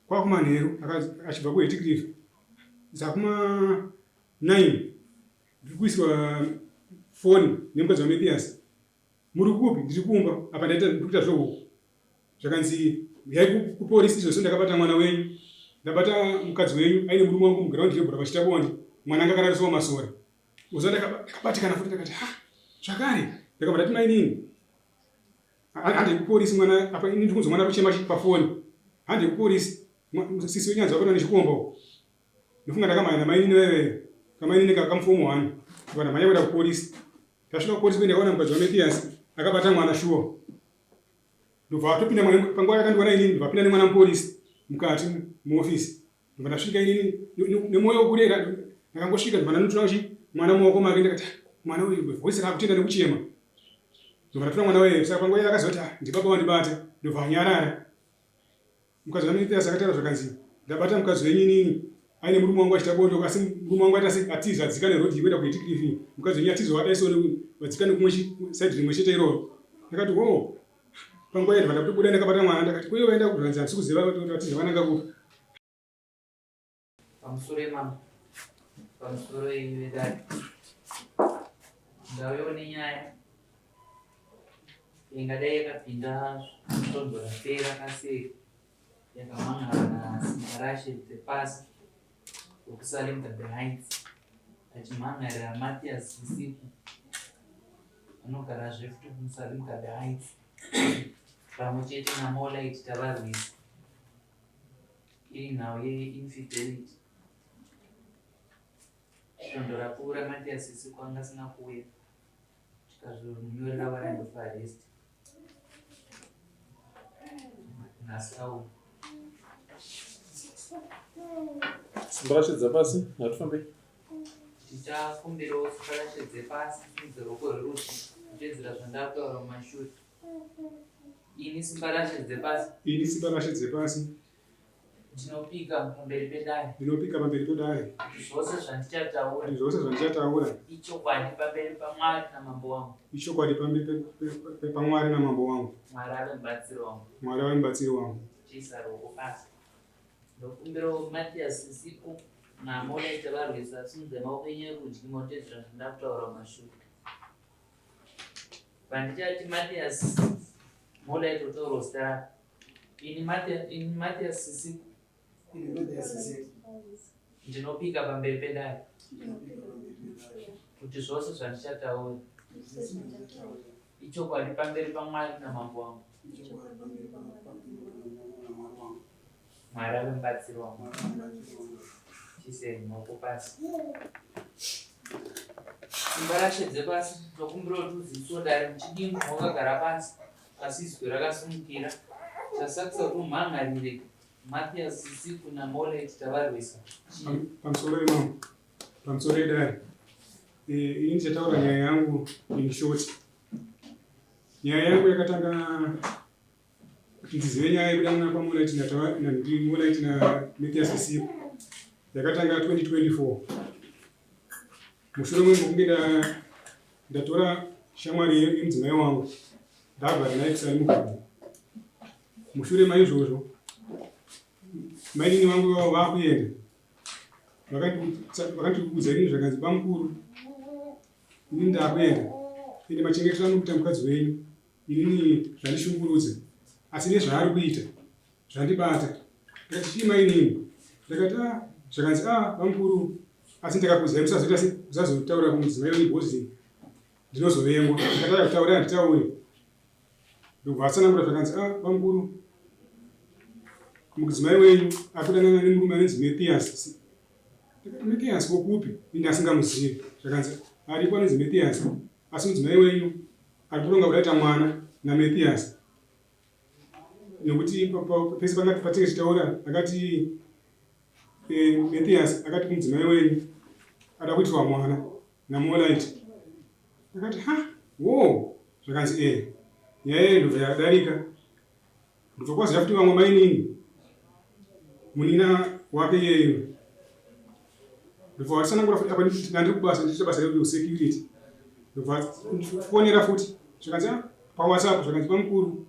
Kwakumanheru achibva kuHeticliff dzakuma 9 ndiri kuiswa foni nemukadzi waMethias. Muri kupi? Ndiri kumba apa ndaita ndiri kuita zvehuku. Zvakanzi huyai kupolisi izvozvo ndakabata mwana wenyu. Ndabata mukadzi wenyu aine murume wangu muground rebhora vachiita bonde. Mwana anga akararisiwa masora. Uzo ndakabatikana futi ndakati ha zvakare ndakabva ndati mainini hande kupolisi mwana apa ini ndikunzwa mwana kuchema pafoni hande kupolisi sisi wenyanzi vabatwa nechikomba uko ndofunga ndakamhanya namainini vaive kamainini kamufomu wani ndobva ndamhanya kuenda kupolisi tasvika kupolisi kuenda kaona mukadzi wamethias akabata mwana shuwa ndobva atopinda panguva yakandiona inini ndobva apinda nemwana mupolisi mukati muofisi Ndobva ndasvika inini nemwoyo wekurera ndakangosvika ndobva ndanotora chi mwana mumaoko make ndikati ah, mwana uyu voice raakutenda nekuchema ndobva ndatora mwana uyu saka panguva iyo akazoti ah, ndibaba wandibata ndobva anyarara mukadzi waMethias akataura zvakanzi ndabata mukadzi wenyu inini aine murume wangu achita bonde asi murume wangu aita se atiza adzika nerodhi kuenda kuHeathcliff mukadzi wenyu atiza wadai so vadzika nekumwe side rimwe chete iroro ndakati wo panguva iyo ndobva ndatobuda ndakabata mwana ndakati kuyo vaenda kuranzi handisi kuziva kuti vatiza vananga kupi Pamusoro yemambo, pamusoro yenyu vedare, ndauyawo nenyaya ingadai yakapinda svondo rapera kaseri yakamhan'ara naSimbarashe Dzepasi wekuSalimgabe Heights achimhan'arira Mathias Usiku anogarazve futi kuSalimgabe Heights pamwe chete naMolite Tavarwisa. Iri nhau yeinfidelity. Svondo rapfuura Mathias Usiku anga asina kuuya tikazomunyorera warrant of arrest. Nhasi auya. Simbarashe dzapasi ngatifambei. Tichakumbirawo simbarashe dzepasi simudze ruoko rwerudyi kutedzera zvandakutaura mumashure. Ini simbarashe dzepasi. Ini simbarashe dzepasi. Ndinopika pamberi pedare. Ndinopika pamberi pedare. Kuti zvose zvandichataura. Kuti zvose zvandichataura. Ichokwadi pamberi paMwari namambo wangu. Ichokwadi pamberi paMwari namambo wangu. Mwari ave mubatsiri wangu. Mwari ave mubatsiri wangu. Chiisa ruoko pasi. Ndokumbirawo Mathias Siku naMolite varwisa simudze maoko enyu erudyi motedzera zvandakutaura mumashure. Pandichati Mathias Molite otaura zita rako. Ini Mathias, ini Mathias Sisiku. Ini Mathias Sisiku. Ndinopika pamberi pedare. Kuti zvose zvandichataura. Ichokwadi pamberi paMwari namambo wangu. Mwari ave mubatsiri wangu. Chiisei maoko pasi. Simba rashe dzepasi tokumbira kuti uziviswe dare muchidimbu wakagara pasi asi izwi rakasimukira. Chasakisa kuti umhan'arire Mathias Sisiku naMolet Tavarwisa. Chii? Pamusoro imambo, pamusoro edare. Eh, ini ndichataura nyaya yangu in short. Nyaya yangu yakatanga kuti ndizive nyaya yekudanana kwaMolite naMolite naMathias Sisiku yakatanga 2024 mushure mekunge ndatora shamwari yemudzimai wangu ndagara naye kusari mugamu mushure maizvozvo mainini vangu vavo vakuenda vakandiudza ini zvakanzi bamukuru ini ndakuenda ende machengetero anokuita mukadzi wenyu Inini zvandishungurudza asi nezvaari kuita zvandibata. Ndikati chii mainini? Ndakati ah zvakanzi ah bamukuru asi ndakakuzai musazoita se musazotaura kumudzimai wenyu because ndinozovengwa. Ndakati aya kutaura handitauri. Ndobva atsanangura zvakanzi ah bamukuru mudzimai wenyu ari kudanana nemurume anonzi Mathias. Ndakati Mathias wokupi? Ini asingamuzivi. Zvakanzi aripo anonzi Mathias asi mudzimai wenyu ari kuronga kudaita mwana naMethias nekuti pese pangati patinge tichitaura akati eh, Methias akati kumudzimai wenyu ada kuitirwa mwana naMolite akati ha wo zvakanzi e nyaya iyi ndobva yadarika Ndobva kwaziva futi vamwe mainini munin'ina wake iyeyo ndobva watsanangura futi apa ndandiri kubasa ndichiita basa resecurity ndobva fonera futi zvikanzi ah, pawhatsapp zvakanzi bamukuru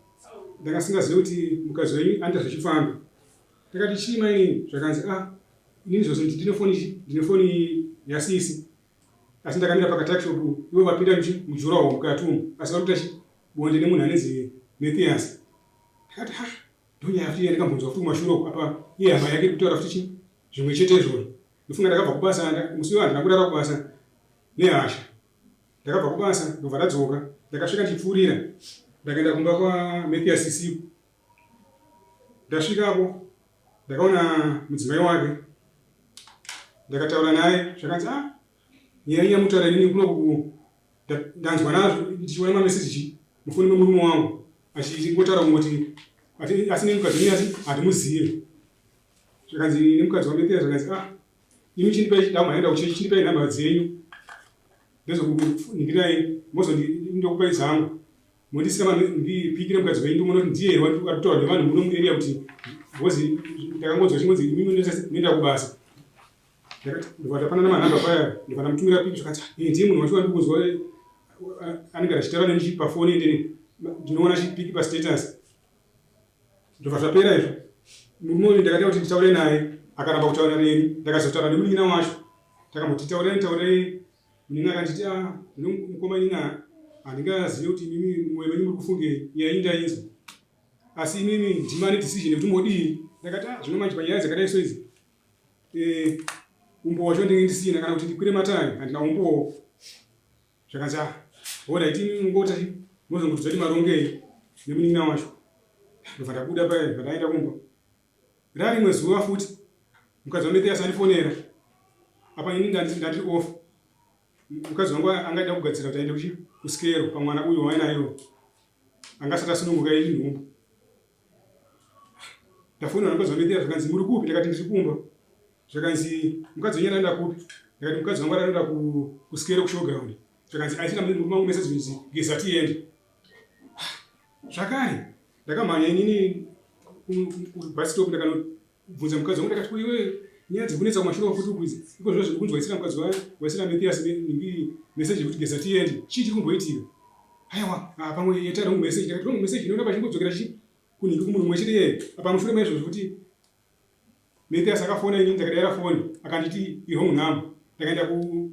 ndanga singazive kuti mukadzi wenyu anoita zvechifambi. Ndakati chii mainini? Zvakanzi ah inini zvose ndine foni chi ndine foni yasisi asi ndakamira pakatuckshop ivo vapinda muchi mujuraho mukati umu asi vari kuita chi bonde nemunhu anenzi Mathias. Ndakati ha ndonyaya futi yandakambonzwa futi kumashure uku apa iye hama yake kutaura futi chi zvimwe chete izvozvo. Ndofunga ndakabva kubasa musi uyo handina kurara kubasa nehasha. Ndakabva kubasa ndobva ndadzoka ndakasvika ndichipfuurira ndakaenda kumba kwaMathias Sisiku. Ndasvikapo ndakaona mudzimai wake ndakataura naye zvakanzi ah nyaya yamutaura inini kuno ndanzwa nazvo ndichiona mameseji mufoni memurume wangu achingotaura kungoti asi nemukadzi wenyu asi handimuzive zvakanzi nemukadzi waMathias zvakanzi ah imi chindipai ndamhaenda kuchechi chindipai nhamba dzenyu ndezokuningirai mozondokupai dzangu mondisira ndipikire mukadzi wenyu ndomuona kuti ndiye here ari kutaura nevanhu muno muarea kuti because ndakangonzwa chingonzi imi munoenda kubasa ndikati ndapanana manhamba paya ndikva ndamutumira piki zvakanzi eh, ndiye munhu wacho wandikunzwa eh, anenge achitaura neni pafoni ende ndinoona chipiki pastatus Ndobva zvapera izvo. Murume uyu ndakada kuti nditaure naye akaramba kutaura neni. Ndakazotaura nemunin'ina wacho. Takamboti taurei taurei. Munin'ina akanditi ah mukoma inini handingazive kuti imimi mumwoyo menyu muri kufungei. Nyaya iyi ndainzwa. Asi imimi ndimi ane decision yekuti modii. Ndakati ah zvino manje panyaya dzakadai so idzi eh umbowo wacho ndinge ndisina kana kuti ndikwire matare handina umbowo. Zvakanzi ah horaiti imimi mungota mozongotudza kuti marongei nemunin'ina wacho. Ndobva ndabuda paya ndobva ndaenda kumba. Rarimwe zuva futi mukadzi waMethias andifonera. Apa ini ndandiri off. Mukadzi wangu anga aida kugadzira kuti aende kuchi kuskero pamwana uyu wainayo. Anga asati asununguka iri nhumbu. Ndafonera mukadzi waMethias zvakanzi muri kupi ndakati ndiri kumba. Zvakanzi mukadzi wenyu anoenda kupi? Ndakati mukadzi wangu anoenda kuskero kushowground. Zvakanzi aisina murume wangu message kunzi geza tiende. Zvakare ndakamhanya inini kubus stop ndakanobvunza mukadzi wangu ndakati ko iwe nyaya dzekunetsa kumashure futi ukuidzi iko zvino zviri kunzi waisira mukadzi waisira Mathias message yekuti geza tiende chii chiri kumboitika aiwa ah, pamwe yaita wrong message ndakati wrong message inoona pachingodzokera chi kunhingi kumunhu mumwe chete iyeye apa mushure maizvozvo kuti Mathias akafona inini ndakadaira foni akanditi iwrong number ndakaenda kune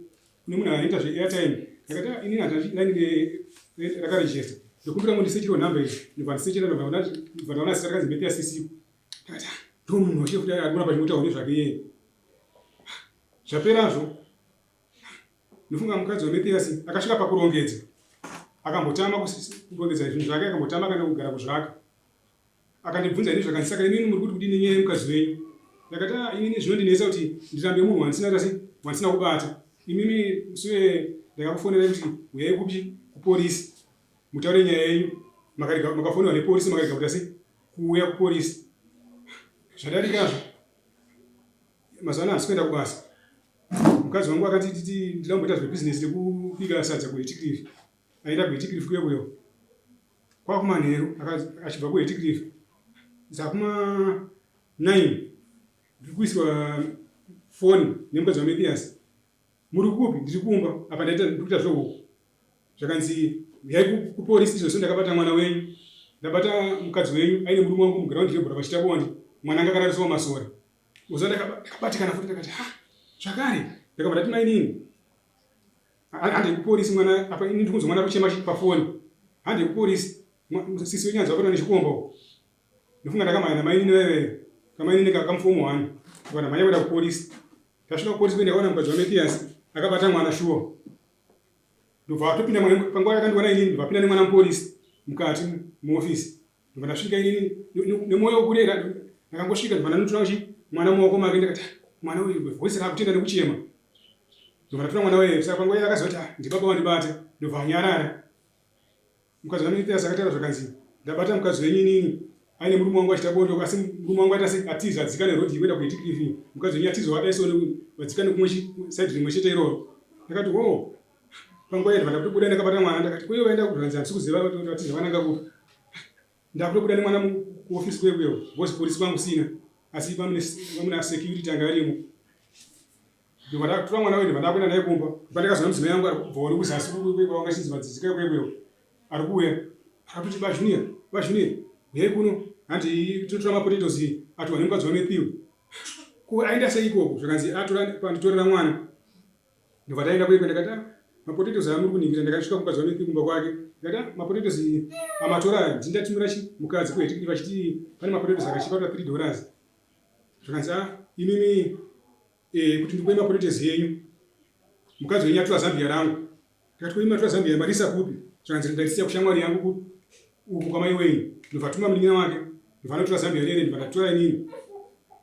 munhu anoita zveairtime ndakati ah, inini handina line rakaregister ndokumbira mundisechero number iyi ndobva ndisechera ndobva ndaona zita rakanzi Mathias Sisiku ndakati ah, ndo munhu wacho futi ari kuramba achimutaura nezvake iyeye zvaperazvo ndofunga mukadzi waMathias akasvika pakurongedza akambotama kurongedza zvinhu zvake akambotama kana kugara kuzvaka Akandibvunza ini zvakanzi saka imimi muri kuti kudini nenyaya yemukadzi wenyu? Ndakati ah inini zvinondinetsa kuti ndirambe munhu wandisina tasi wandisina kubata. Imimi sure ndakakufonerai kuti huyai kupi kupolisi mutaure nyaya yenyu makarega makafonerwa nepolisi makarega kuita sei kuuya kupolisi. Zvadarikazvo mazuva ano handisi kuenda kubasa. Mukadzi wangu akati titi ndida kumboita zvebhizinesi rekubika sadza kuHeathcliff. Aenda kuHeathcliff kuye kuyo. Kwakumanheru achibva kuHeathcliff dzakuma 9 ndiri kuiswa foni nemukadzi waMethias muri kupi ndiri kumba apa ndaita ndiri kuita zvehuku zvakanzi huyai kupolisi izvozvo ndakabata mwana wenyu ndabata mukadzi wenyu aine murume wangu muground rebhora vachiita bonde mwana anga akararisiwa masora uza ndakabatikana futi ndakati ha zvakare ndakabva ndati mainini Hande kupolisi mwana apa ini ndikunzwa mwana kuchema pafoni. Hande kupolisi sisi wenyanzwa vabatwa nechikomba uko. Ndofunga ndakamhanya namainini vaive kamainini kamufomu wani. Ndobva ndamhanya kuenda kupolisi. Ndasvika kupolisi kuenda ndakaona mukadzi waMethias akabata mwana shuwa. Ndobva atopinda mwana panguva yakandiona inini ndobva apinda nemwana mupolisi mukati muofisi. Ndobva ndasvika inini nemwoyo wekurera ndakangosvika ndobva ndanotora chi mwana mumaoko make ndakati ah, mwana uyu voice raakutenda nekuchema. Ndobva ndatora mwana uyu saka panguva iyo akazoti ah ndibaba wandibata ndobva anyarara. Mukadzi waMethias akataura zvakanzi ndabata mukadzi wenyu inini aine murume wangu achita bonde asi murume wangu aita se atiza adzika neroad kuenda kuHeathcliff mukadzi wenyu atiza wadai so vadzika nekumwe side rimwe chete iroro. Ndakati hoo Panguva iyo ndakatobuda ndakabata mwana ndakati kuyo vaenda kuranzi handisi kuziva kuti vatiza vananga kupi. Ndakutobuda nemwana kuofisi kuye kuyo because polisi kwangu sina asi pamune security anga arimo. Ndobva ndakutora mwana uyu ndobva ndakuenda naye kumba. Pandakazoona mudzimai wangu ari kubvawo nekuzasi kwanga chinzi madzidzi kuye kuyo ari kuuya akatoti ba Junior ba Junior huyai kuno hanti tinotora mapotatoes Atorwa nemukadzi waMatthew. Ko aenda sei ikoko? Zvakanzi atora panditorera mwana. Ndobva taenda kuiko ndikati ah, mapotatoes aya muri kuningira ndakasvika kumukadzi waMatthew kumba kwake. Ndikati ah, mapotatoes amatora aya ndini ndatumira chi mukadzi kuHetikiri vachiti pane mapotatoes akachipa kuita 3 dollars. Zvakanzi ah, imimi eh, kuti ndikupe mapotatoes yenyu. Mukadzi wenyu atora zambia rangu. Ndikati ko imi matora zambia marisa kupi? Zvakanzi ndarisiya kushamwari yangu kupi? Uku kwamai wenyu. Ndobva atuma munin'ina wake. Ndobva anotora zambia rere ndobva ndatora inini.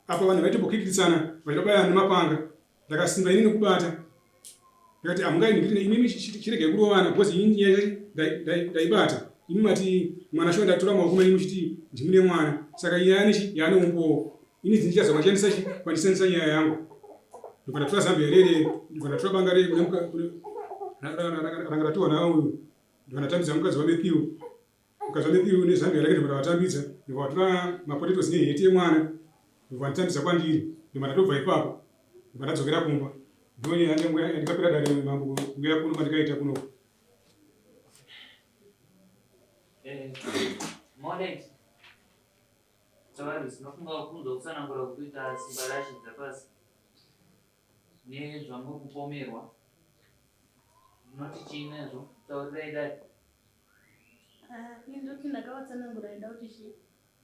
Apa vanhu vaitombokikiritsana vachida kubayana nemapanga. Ndakasimba inini kubata. Ndikati hamungainingirine imimi chiregai kurovana because inini nyaya ndaibata. Imi mati mwana shuwa ndatora maoko menyu muchiti ndimune mwana. Saka nyaya nechi yaane umbowo. Ini ndindichaza kwandishandisa chi kwandishandisa nyaya yangu. Ndobva ndatora zambia rere ndobva ndatora banga rere kune ranga ratiwa nawo uyu. Ndobva ndatambidza mukadzi waMatthew. Mukadzi waMatthew nezambia rake ndobva ndavatambidza. Ndobva vatora mapotatoes neheti yemwana. Ndobva vanditambidza kwandiri. Ndobva ndatobva ipapo. Ndobva ndadzokera kumba. Ndonyaya yangu yandikapira dare mambo kuuya kuno kwandikaita kuno. Eh, Monet. Tavares, ndinofunga kunzwa kutsanangura kukuita simba rashe dzapasi nezvamuri kupomerwa. Ndinoti chii nezvo? Taurirai dai. Ah, ini ndoti ndakavatsanangura ndaida kuti chii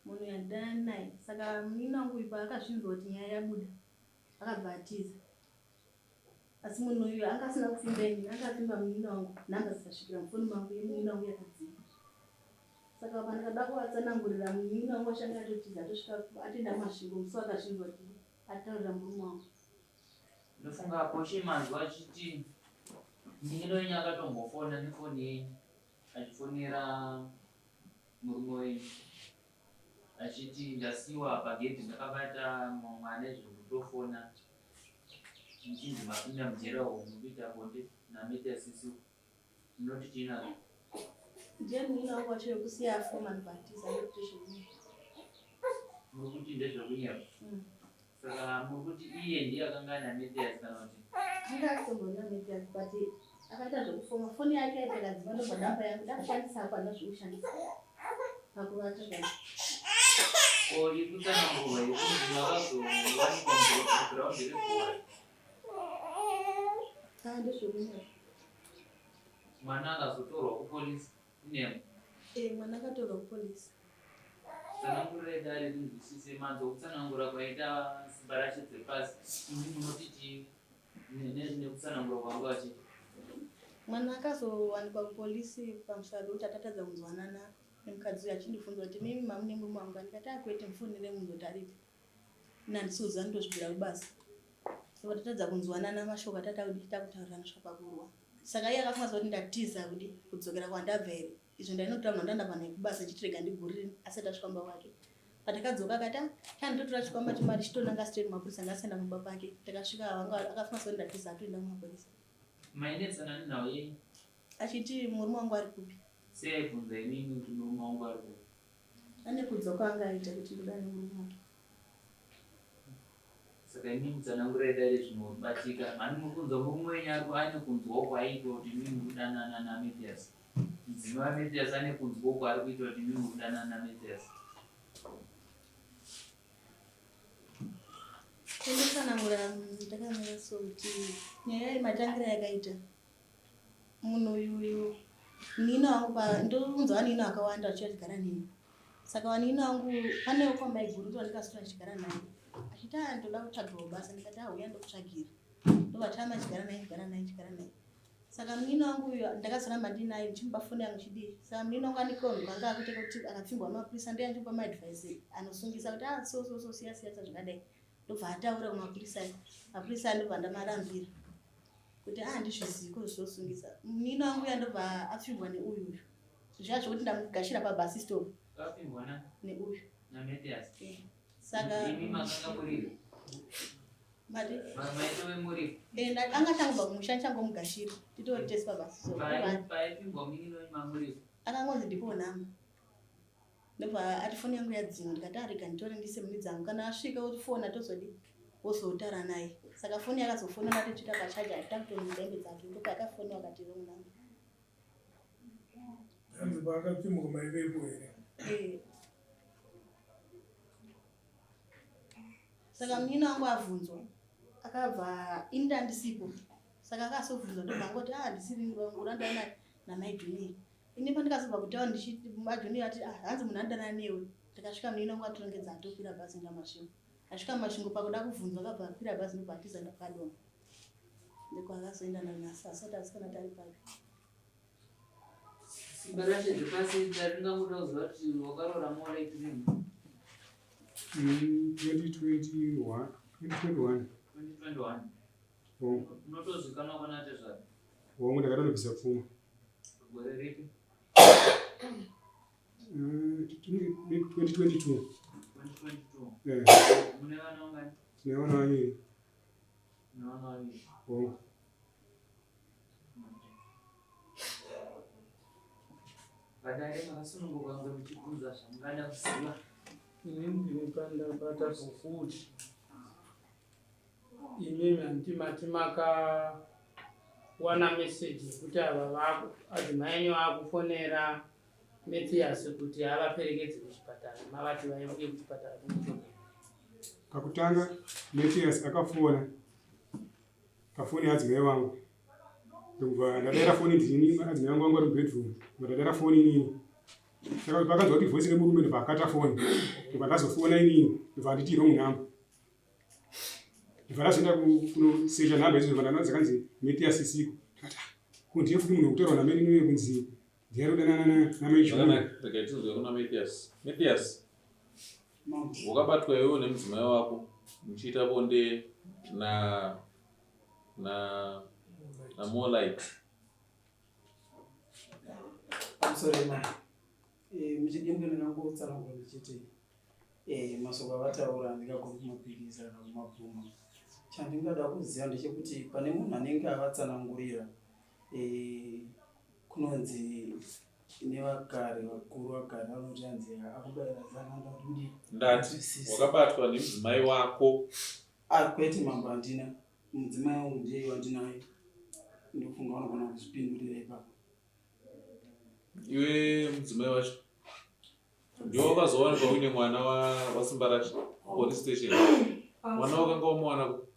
munhu yandidana naye saka munin'ina wangu uyu paakazvinzwa kuti nyaya yabuda akabva atiza Asi munhu uyu anga asina kupfimba ini, anga apfimba munin'ina wangu, nhamba dzikasvikira mufoni mangu yemunin'ina wangu yakadzima. Saka pandakada kuvatsanangurira munin'ina wangu wacho anga atotiza atosvika atoenda Masvingo musi wakazvinzwa kuti ataurira murume wangu. Ndofunga Poshe manzwa achiti munin'ina wenyu akatombofona nefoni yenyu achifonera murume wenyu achiti ndasiwa pagedhi ndakabata mwana izvo ndotofona Muchinzi mapinda mujera umu mukuita bonde naMatheus sisi munoti chii nazvo? Ndiye munin'ina wangu wacho wekusiya afuma ndobva atiza ndokuti zvekunyepa. Muri kuti ndezvekunyepa? Mm. Saka muri kuti iye ndiye akanga ana Matheus kana kuti? Anga asingori naMatheus but akaita zvekufoma foni yake yaita ikadzima ndobva namba yangu ndakushandisa apo handina zvekushandisa pakuvata zvangu. Ko iri kutsanangurwa iri kunzi makazowanikwa mugiraundi rebhora. Ah, ndezvekunyepa. Mwana akazotorwa kupolisi inemo. Eh, mwana akatorwa kupolisi. Tsanangurirai dare rinzwisise manzwa kutsanangura kwaita simba rashe dzepasi imi munoti chii nekutsanangura kwanga vachiita. Mwana akazowanikwa kupolisi pamusana pekuti atatadza kunzwanana nemukadzi uyu achindibvunza kuti mimi mamune murume wangu ndikati akwete mufonere munhu kuti aripi ini handisi kuziva ndotozvibvira kubasa saka tatadza kunzwanana mashoko atata kudi takutaurirana svika pakurwa saka iye akafunga kuti ndatiza kudi kudzokera kwandabva here izvo ndainotaura ndandabva naye kubasa ndichiti rega ndigurire asati asvika mumba kwake patakadzoka akati ah, tandotora chikwama chemari chitonanga straight mapurisa ngasaenda mumba pake takasvika vanga akafunga sekuti ndatiza atoenda kumapurisa Mainetsana nenhau yei? Achiti murume wangu ari kupi? Sei aibvunza imimi kuti murume wangu ari kupi? Ane kudzwa kwaanga aita kuti ndoda nemurume wake. Saka imimi tsanangurai dare zvinobatika. Mhani muri kunzwa murume wenyu ari ane kunzwawo kwaaiitwa kuti imimi muri kudanana naMathias. Mudzimai waMathias ane kunzwawo kwaari kuitwa kuti imimi muri kudanana naMathias. Kundotsanangura ndakamira so kuti nyaya yematangira yakaita munhu uyu uyu nina wangu pa ndounza vanina vakawanda vachiuya vachigara neni saka vanina wangu panewo kwamaiguru ndovandikaswera ndichigara naye achiti a ndoda kutsvagirwa basa ndikati ahuya ndokutsvagira ndobva tama achigara naye chigara naye chigara naye Saka munin'ina wangu uyu ndakazoramba ndinaye ndichimupa foni yangu chidii. Saka munin'ina wangu ane kaunhu kanga akuita kuti akapfimbwa nemapurisa ndiye andipa maadvice anosungisa kuti ah so so so siya siya zvakadai. Ndobva ataura kumapurisa aya. Mapurisa aya ndobva ndamarambira kuti ah handizvizivi ko zvinosungisa. Munin'ina wangu uya ndobva apfimbwa neuyu uyu. Zviya zvekuti ndamugashira pabus stop. Akapfimbwa na? Neuyu. NaMathias. Eh. Saka imi makanga muripo. Mari. Maitove muripo. Eh, anga achangobva kumusha ndichangomugashira. Titori tese pabasa. So, Paipingwa munin'ina wenyu mamuripo. Akangonzi ndipo nhamba. Ndobva ati foni yangu yadzima ndikati arega nditore ndiise mune dzangu kana asvika ofona tozodi wozotaura naye. Saka foni yakazofona ndatotsvika pachaja takutomuudza hembe dzake ndopa akafona akati wrong number. Hanzi paakapfimbwa maivepo here? Eh. Saka munin'ina wangu avhunzwa akabva ini ndandisipo saka akazobvunzwa ndobva angoti ah handisiri urandana namai Junior. Ini pandikazobva kutaura ndichiti maJunior ati ah hanzi munhu anodanana newe. Ndikasvika munin'ina wangu atirongedza atokwira bhazi kuenda Masvingo. Asvika Masvingo pakuda kubvunzwa akabva akwira bhazi ndobva atiza ndakadonha. Ndiko akazoenda nanhasi asati asikana tari papi. Simbarashe dzepasi ndaringangoda kuziva kuti wakaroora Molite rini? 2021 2021. 2021. Hongu. Unotozikanwa kwana tezvara? Hongu, ndakatonobvisa pfuma. Gore ripi? 2022. 2022. Eh. Mune vana vangani? Tine vana vaviri. Mune vana vaviri. Hongu. Vadare makasununguka kunge muchibvunza zvamungada kuziva. Ini ndini pandabata pokuti imimi handiti mati makawana meseji yekuti ava adzimai enyu akufonera Mathias kuti avaperekedze kuchipatara, mavati vaiuye kuchipatara kunotoka. Pakutanga Mathias akafona pafoni yaadzimai vangu, ndokubva ndadaira foni ndini. Adzimai vangu vangu vari mubedroom, ndobva ndadaira foni inini. Saka pakanzwa kuti voice remurume, ndobva akata foni, ndobva ndazofona inini, ndobva anditi wrong number. Ndobva ndazoenda kunosecha nhamba idzo, ndobva ndaona dzakanzi Mathias Siko. Ndikati ah, ko ndiye futi munhu wekutaurwa namai nini kunzi ndiye ari kudanana namai Junior? Zvakanaka, regai tinzwe kuna Mathias. Mathias, Mambo. Wakabatwa iwewe nemudzimai wako muchiita bonde na Molite. Pamusoro, mambo. Muchidimbu ndingangotsanangura ndichiti masoko avataura handingagoni kumapikisa kana kumabvuma. Chandingada kuziva ndechekuti pane munhu anenge avatsanangurira. Kunonzi nevagari vakuru vagari vanoti hanzi akubayira zana ndati Ndati wakabatwa nemudzimai wako. Ah, kwete mambo, handina. Mudzimai wangu ndiye wandinaye, ndofunga vanogona kuzvipindurira ipapo. Iwe mudzimai wacho ndiwe wakazowanikwa uine mwana waSimbarashe police station. Mwana wakanga wamuwana ku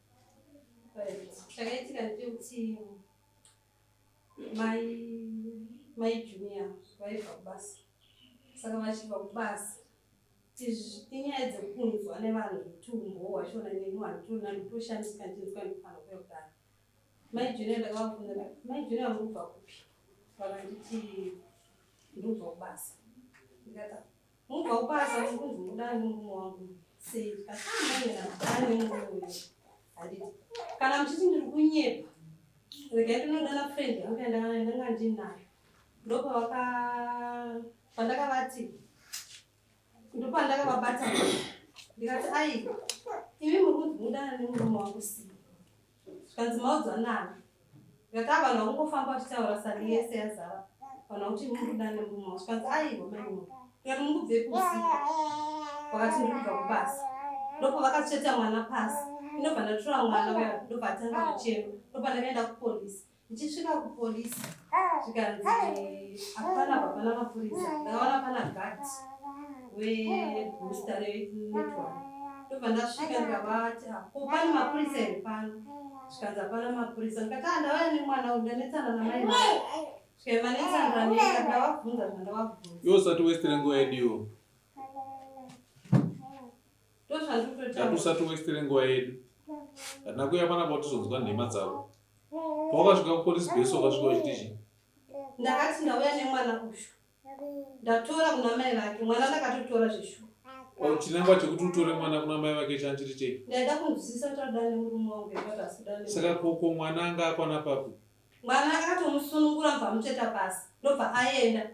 Chakaitika ndechekuti mai Junior vaibva kubasa. Saka vachibva kubasa, izvi inyaya dzekunzwa nevanhu zvekuti umbowo hwachona neni wanditona nditoshandisika ndichinzwa ndikufanira kuuya kudaro. Mai Junior ndakavabvunza ndakati, "Mai Junior, muri kubva kupi?" Vakanditi, "Ndikubva kubasa." Ndikati, "Mubva kubasa, muri kunzi mudani nemurume wangu sei?" Ndikati, "Ah, mai, ndani nemurume uyu handiti kana muchiti ndiri kunyepa, regai ndinodana friend yangu yandanga ndinayo." Ndopavaka pandakavati, ndopandakavabata, ndikati, "Ai, imi muri kunzi mudana nemurume wangu sei?" Zvikanzi, "Maudzwa nani?" Ndikati, "A, vanhu vakungofamba vachitaura, sali yese yazara vanhu vakuti muri kudana nemurume wangu." Zvikanzi, "Aiwa, mai." Ndikati, "Mukubvepi usiku?" Vakati, "Ndiri kubva kubasa." Ndopavakatsveta mwana pasi, ndobva ndatora mwana uya, ndobva atanga kuchema, ndobva ndakaenda kupolisi. Ndichisvika kupolisi, zvikanzi hapana, hapana mapurisa. Ndakaona pana guard webooster renetwork. Ndobva ndasvika ndikavati, "Ah, ko pane mapurisa here pano?" Zvikanzi, "Hapana mapurisa." Ndikati, "Ah, ndauya nemwana uyu, ndanetsana namai vake." Zvikai, "Manetsanira nei?" Ndavabvunza zvandavabvunza. Iwe usati westire nguva yedu iwo. Ndozvandikutotaura. Ndati usati westire nguva yedu, hatina kuuya panapa kuti tizonzwa nhema dzako. Pawakasvika kupolice base wakasvika uchiti chii? Ndakati ndauya nemwana uyu, ndatora kuna mai vake. Mwana ndakatotora zveshuwa. O, chinangwa chekuti utore mwana kuna mai vake chanchiri chei? Ndaida kunzwisisa kuti adana nemurume wangu here kuti asi kudana. Saka koko mwana anga akwana papi? Mwana akatomusunungura, mubva amutsveta pasi, ndobva aenda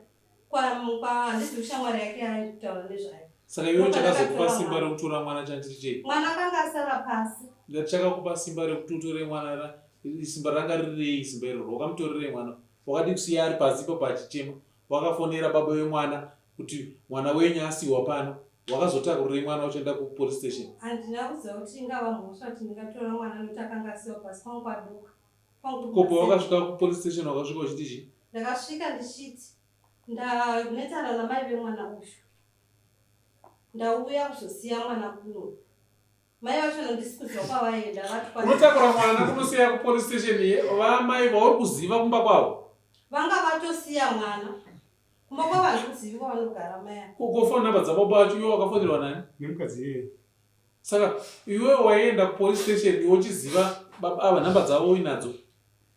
handizi kushamwari yake yaitaura nezvayo. Saka iwe chakazokupa Ndakatora simba mwana. rekutora mwana chanchiri chei? Mwana akanga asara pasi. Ndati chakakupa simba rekuti utore mwana simba ranga ririrei simba iroro? Wakamutorerei mwana? Wakadi kusiya ari pasi ipapo achichema? Wakafonera baba vemwana kuti mwana wenyu asiwa pano? Wakazotakurirei mwana uchienda kupolice station? Handina kuziva kuti ingava mhosva kuti ndingatora mwana, nokuti akanga asiwa pasi kwangu kwaduka. Kwangu Kopo wakasvika kupolice station wakasvika uchiti chii? Ndakasvika ndichiti ndanetsana namai vemwana uyu, ndauya kuzosiya mwana kuno. Mai vacho handisi kuziva kwavaienda vati Unotakura mwana kunosiya kupolice station vamai vauri kuziva kumba kwavo. Vanga vatosiya mwana kumba kwavo handikuzivi kwavanogara mai ava. Ko phone number dzababa vacho iwe wakafonerwa nani? Nemukadzi iyeye. Saka iwe waienda kupolice station iwe uchiziva baba ava number dzavo uinadzo.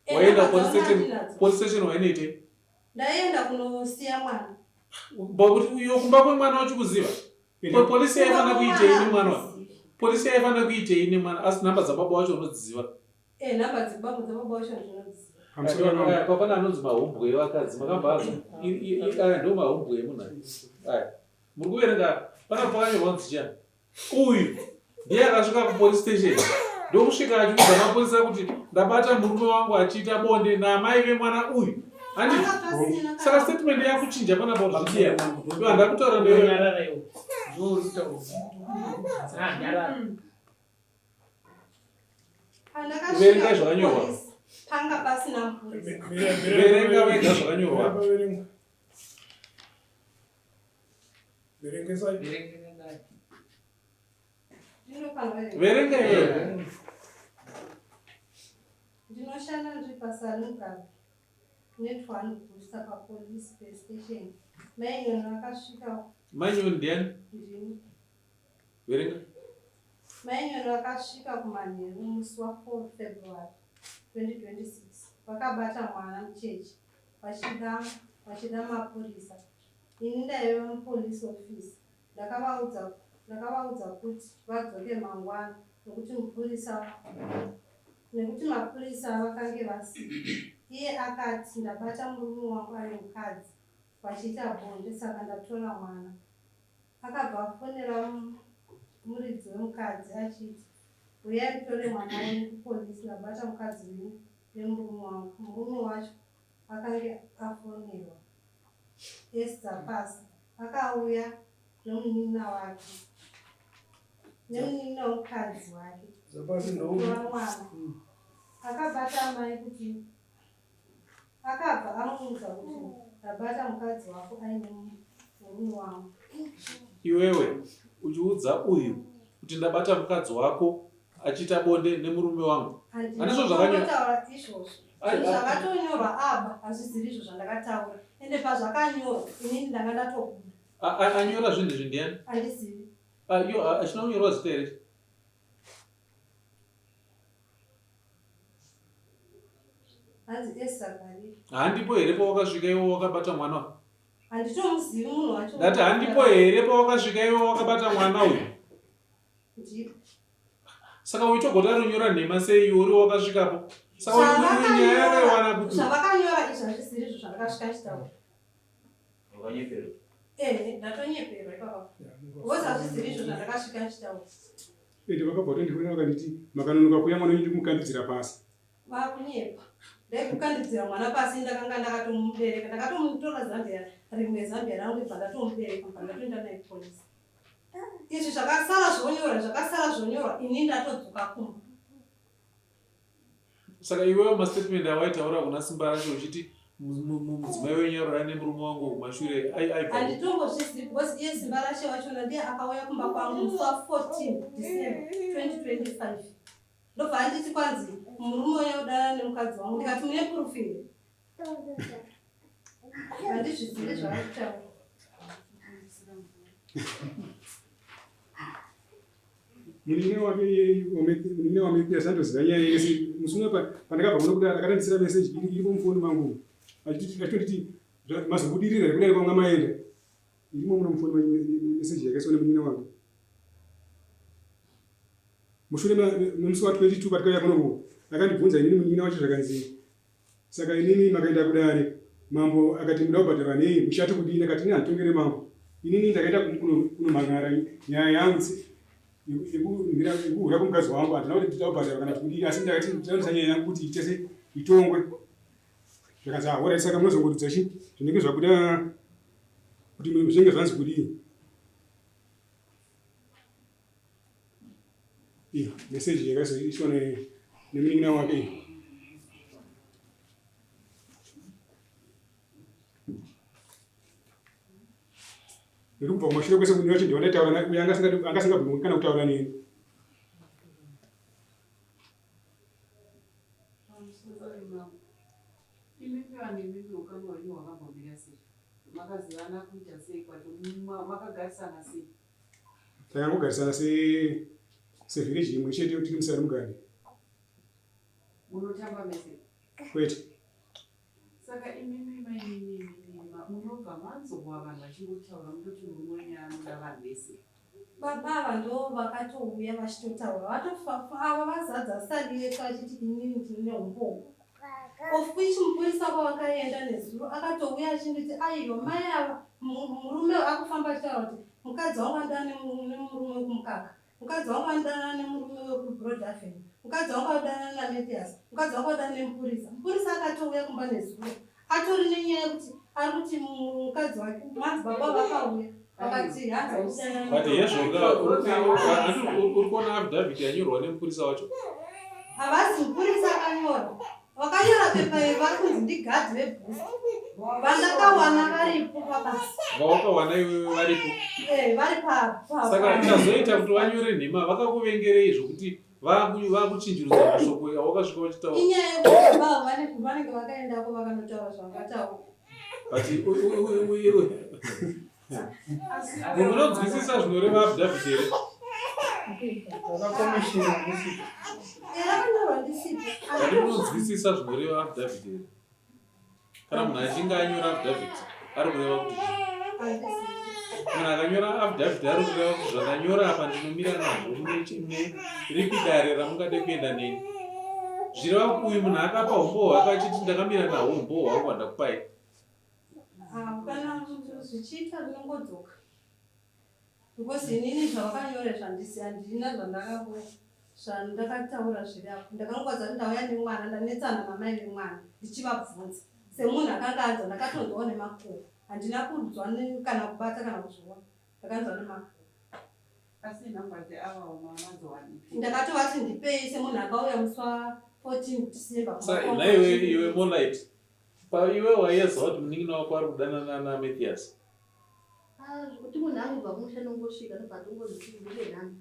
Eh, Waienda number kupolice dzavo station, ndinadzo. police station wainoitei? Ndaienda kunosiya mwana. Kuti uyo kumba kwemwana uchikuziva. Ko polisi yaifana kuitei nemwana wacho? Polisi yaifana kuitei nemwana asi nhamba dzababa wacho unodziziva? Eh, nhamba dzababa dzababa wacho ndinodziziva. Papana anonzi mahumbwe evakadzi makamba azo. Aya ndo mahumbwe emunhu aya. Muri kuverenga pana pakanyorwa kunzi chiyani? Uyu ndiye akasvika kupolice station ndokusvika achiudza mapurisa kuti ndabata murume wangu achiita bonde naamai vemwana uyu. Handiti? Saka statement yakuchinja panapa zvichiya. Ndo handakutaura newe. Nyarara iwe. Ndiwe uri kutaura. Ah, nyarara. Pandakasvika Verenga zvakanyorwa. kupolice, Panga pasina mupurisa. Verenga wega zvakanyorwa. Verengesai. Verengerai. Ndinofanira Verenga iwewe. Ndinoshanda ndiri paSanugabe net1 booster papolice station. Mai Nyoni vakasvika Mai Nyoni ndiani? ndini. Verenga. Mai Nyoni vakasvika kumanheru musi wa4 February 2026 vakabata mwana mucheche vachida vachida mapurisa. Ini ndaiva mupolice office ndakavaudza ndakavaudza kuti vadzoke mangwana nekuti mupurisa nekuti mapurisa vakange vasina. Iye akati ndabata murume wangu ane mukadzi vachiita bonde saka ndatora mwana. Akabva afonera muridzi wemukadzi achiti huyai mutore mwana wenyu kupolice ndabata mukadzi wenyu nemurume wangu. Murume wacho akange afonerwa. Esther Pasi akauya nomunin'ina wake nemunin'ina womukadzi wake Zapasi kutora ndoupi? mwana. Akabata amai kuti akabva amuudza kuti ndabata mukadzi wako aine murume wangu. Iwewe uchiudza uyu kuti ndabata mukadzi wako achiita bonde nemurume wangu. Handizvo zvakanyorwa. Handinotaura izvozvo. Ai, Zvinhu zvakatonyorwa apa hazvisiri izvo zvandakataura. Ende pazvakanyorwa inini ndanga ndatobuda. Anyora zvinhu izvi ndiani? Handizivi. Yo, achina kunyorwa zita here? Hanzi Esther Garire. Handipo here pawakasvika iwe wakabata mwana uyu? Handitomuzivi munhu wacho. Ndati handipo here pawakasvika iwe wakabata mwana uyu? Ndipo. Saka uyu togota anonyora nhema sei iwe uri wakasvikapo? Saka uyu nyaya yakaiwana kuti Zvavakanyora izvi hazvisiri izvo zvandakasvika ndichitaura. Wakanyeperwa. Ehe, ndatonyeperwa ipapa. Because hazvisiri izvo zvandakasvika ndichitaura. Ende vakabva vatondifonera vakanditi makanonoka kuuya mwana wenyu ndikumukandidzira pasi. Vakunyepa. Ndaikukandidzira mwana pasi ndakanga ndakatomubereka. Ndakatomutora zambia rimwe zambia rangu ibva ndatomubereka bva ndatoenda naye kupolisi. Izvi zvakasara zvonyorwa zvakasara zvonyorwa ini ndatodzoka kumba. Saka iwewe mastatement awaitaura kuna Simba racho uchiti mudzimai wenyu arora nemurume wangu kumashure aibva. Handitombozvizivi because iye Simba rashe wachona ndiye akauya kumba kwangu musi wa 14 December 2025. Ndobva anditi kwanzi murume uya udanana nemukadzi wangu ndikati mune proof here? Handizvizivi zvaari kutaura. Munin'ina wake munin'ina waMethias andoziva nyaya yese. Musi uno pandakabva kuno kudai akatandisira message iri mufoni mangu. Achitonditi mazobudirira here kudai kwanga maenda. Irimo muno mufoni message yakaiswa nemunin'ina wake. Mushure memusi wa 22 patikauya kuno akandibvunza inini munin'ina wacho zvakanzi Saka inini makaenda kudare mambo akati muda kubhadharwa nei muchati kudii ndakati ini handitongere mambo inini ndakaenda kunomhan'ara nyaya yangu yekuhura kwemukadzi wangu handina kuti ndida kubhadharwa kana kuti kudii asi ndakati ndinoisa nyaya yangu kuti itese itongwe zvakanzi ahora saka munozongoridza chi zvinenge zvabuda kuti zvinenge zvanzi kudii Iyo message yakazoiswa nemunin'ina wake iyo. Ndiri kubva kumashure kwese kune vacho ndivo ndaitaura uye anga asingabvumi kana kutaura neni. Pamusoro mambo. Imimi vanhu imimi ukama hwenyu hwakambomira sei? Makazivana kuita sei kwacho? Makagarisana sei? Takangogarisana se sevillage imwe chete tiri musari mugari. Munotamba mese? Kwete. Saka imimi mainini imimi munobva manzwa vanhu vachingotaura mutoti murume wenyu anoda vanhu vese. Baba ava ndo vakatouya vachitotaura vatofafa ava vazadza sali yese vachiti inini ndine umbowo of which mupurisa kwavakaenda nezuro akatouya achinditi aiwa mai ava murume akufamba achitaura kuti mukadzi wangu anodana nemurume wekumukaka mukadzi wangu anodanana nemurume wekubroad avenue mukadzi wangu anodanana namathias mukadzi wangu anodanana nemupurisa mupurisa akatouya kumba nezuro atori nenyaya yekuti ari kuti mukadzi wake madzibaba vakauya vakati hanzi but hezvoka uri kuona affidavit yanyorwa nemupurisa wacho havasi mupurisa akanyora vakanyora pepa iri vari kunzi ndigadhi vebhusi vandakawana varipo pabasa vawakawana iwewe varipo eh, vari saka chazoita kuti vanyore nhema vakakuvengerei zvokuti vakuchinjirudza mashoko awakasvika vachitaura inyaya yekuti baba vanenge vakaendako vakanotaura zvavakataura but munonzwisisa zvinoreva affidavit here but munonzwisisa zvinoreva affidavit here kana munhu achinge anyora affidavit ari kureva kuti munhu akanyora affidavit ari kureva kuti zvandanyora apa ndinomira nazvo ripi dare ramungade kuenda neni zvireva kuti uyu munhu akapa umbowo hwake achiti ndakamira nahwo umbowo hwangu hwandakupai ah, kana zvichiita rinongodzoka Because inini zvavakanyora zvandisi handina zvandakako zvandakataura zviri apo ndakangwadza kuti ndauya nemwana ndanetsana namai vemwana ndichivabvunza semunhu akanga anzwa ndakatonzwawo nemakuhwa handina kunzwa kana kubata kana kuzviona ndakanzwa nemakuhwa asi nhamba dzeavawo mamadziwanepi ndakatovati ndipei semunhu akauya musi wa 14 December Sa nhaiwe iwe Moonlight pa iwe waiziva kuti munin'ina wako ari kudanana naMathias Ah, zvekuti munhu angobva kumusha nongosvika ndobva atongonzi ndipe nhamba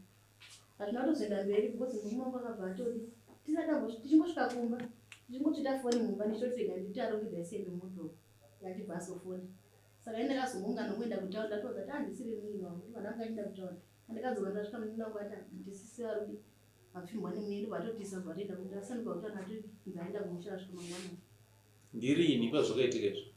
hazvina kutozoenda mberi because murume wangu akabva atodi tisati tichingosvika kumba tichingotoita foni mumba ndichitoti rega nditi arongedza isembe moto achibva azofona saka ini ndakazongonga nongoenda kutaura ndatoudza kuti handisiri ah, munin'ina wangu ndibva ndanga achienda kutaura andikadzoka ndasvika munin'ina wangu ati handisisi varudi vapfimbwa nemunini ndobva atotisa bva atoenda kumba asandibva kutaura atonzi aenda kumusha asvika mangwana Ndirini pazvakaitika izvi?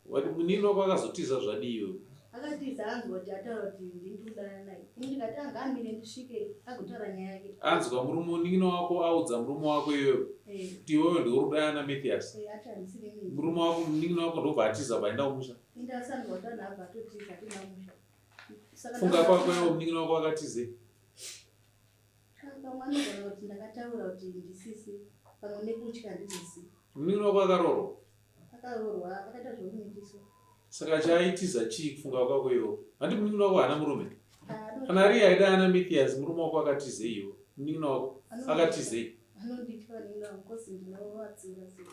Wati munini wako akazotiza zvadii iwewe? Akatiza anzwa kuti ataura kuti ndini ndikudanana naye. Ini ndikati anga amire ndisvike agotaura nyaya yake. Anzwa murume munin'ina wako audza murume wako iwewe Eh, kuti iwewe ndiwe uri kudanana naMathias. eh, ati handisiri mimi. Murume wako munin'ina wako ndobva atiza bva aenda kumusha. Ini ndasanzwa kuti anhu abva atotiza atoenda kumusha. Saka Funga ndakabva- kwako iwewe munin'ina wako akatizei? Pamwe anogona kuti ndakataura kuti ndisisi pamwe nekutya handizisi. Munin'ina wako akaroorwa? Akaroorwa akaita zvekumitiswa. Saka chaaitiza chii kufunga kwako iwewe? Handi munin'ina wako haana murume? Kana ari iye aida ana Mathias murume wako akatizei iwe? Munin'ina wako akatizei? Anonditya munin'ina wangu kozi ndinovatsiura sei.